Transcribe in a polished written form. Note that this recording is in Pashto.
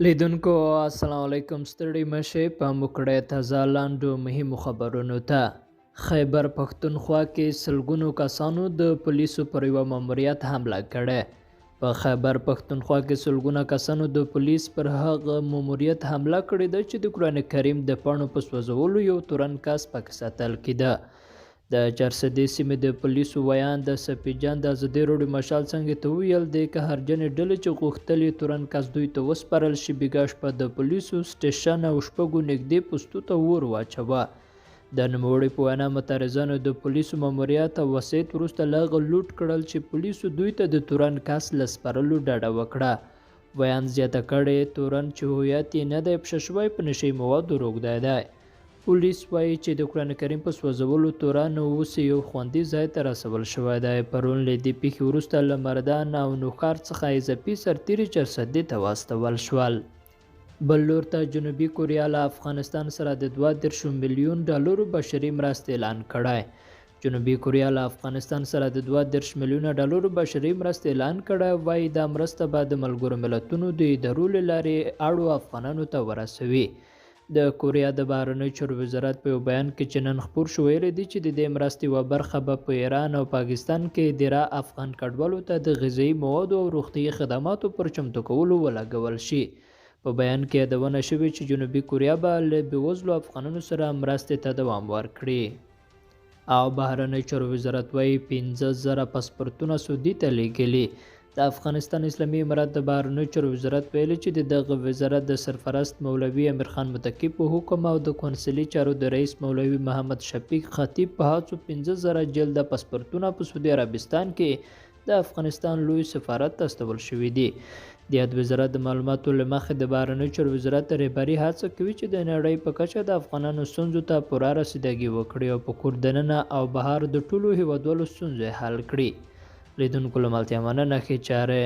لیدونکو السلام علیکم، ستړي مشه په مکړه تازه لاندو مهمو خبرونو ته. خیبر پښتونخوا کې سلګونو کسانو د پولیسو پر یوه ماموریت حمله کړې. په خیبر پښتونخوا کې سلګونه کسانو د پولیس پر هغه ماموریت حمله کړې ده چې د قرآن کریم د پاڼو په سوځولو یو تورن کس پکې ساتل کېده. د چارسدې سیمې د پولیسو ویاند سپي جان د ازادي راډیو مشال څنګه ته وویل، د قهرجنې ډلې چې غوښتل یې تورن کس دوی ته وسپارل شي، بېګا شپه د پولیسو سټېشن او شپږو نږدې پوستو ته اور واچوه. د نوموړي په وینا، معترضانو د پولیسو ماموریت او وسایط وروسته له هغه لوټ کړل چې پولیسو دوی ته د تورن کس له سپارلو ډډه وکړه. ویاند زیاته کړې، تورن چې هویت یې نه دی افشا شوی، په نشه یي موادو روږدی دی. پولیس وایي چې د قرآن کریم په سوځولو تورن اوس یو خوندي ځای ته رسول شوی دی. پرون له دې پېښې وروسته له مردان او نوښار څخه اضافي سرتېري چارسدې ته واستول شول. بل لور ته جنوبي کوریا له افغانستان سره د 32 میلیون ډالرو بشري مرستې اعلان کړی. جنوبي کوریا له افغانستان سره د 32 میلیونه ډالرو بشري مرستې اعلان کړی، وایي دا مرسته به د ملګرو ملتونو د ادارو له لارې اړو افغانانو ته ورسوي. د کوریا د بهرنیو چارو وزارت په یو بیان کې چې نن خپور شو ویلي دي چې د دې مرستې یوه برخه به په ایران او پاکستان کې دیره افغان کډوالو ته د غذایي موادو او روغتیايي خدماتو پر چمتو کولو ولګول شي. په بیان کې یادونه شوې چې جنوبي کوریا به له بېوزلو افغانانو سره مرستې ته دوام ورکړي. او بهرنیو چارو وزارت وایي 5000 پاسپورتونه سعودي ته لېږلي. د افغانستان اسلامي امارت د بهرنیو چارو وزارت ویلي چې د دغه وزارت د سرپرست مولوي امیرخان متقي په حکم او د کونسلي چارو د رئیس مولوي محمد شفیق خطیب په هڅو 5000 جلده پاسپورتونه په سعودي عربستان کې د افغانستان لوی سفارت ته استول شوي دي. د یاد وزارت د معلوماتو له مخې د بهرنیو چارو وزارت رهبري هڅه کوي چې د نړۍ په کچه د افغانانو ستونزو ته پوره رسیدګي وکړي او په کور دننه او بهر د ټولو هیوادوالو ستونزې حل کړي. لیدونکو له ملتیا مننه، ښې چارې.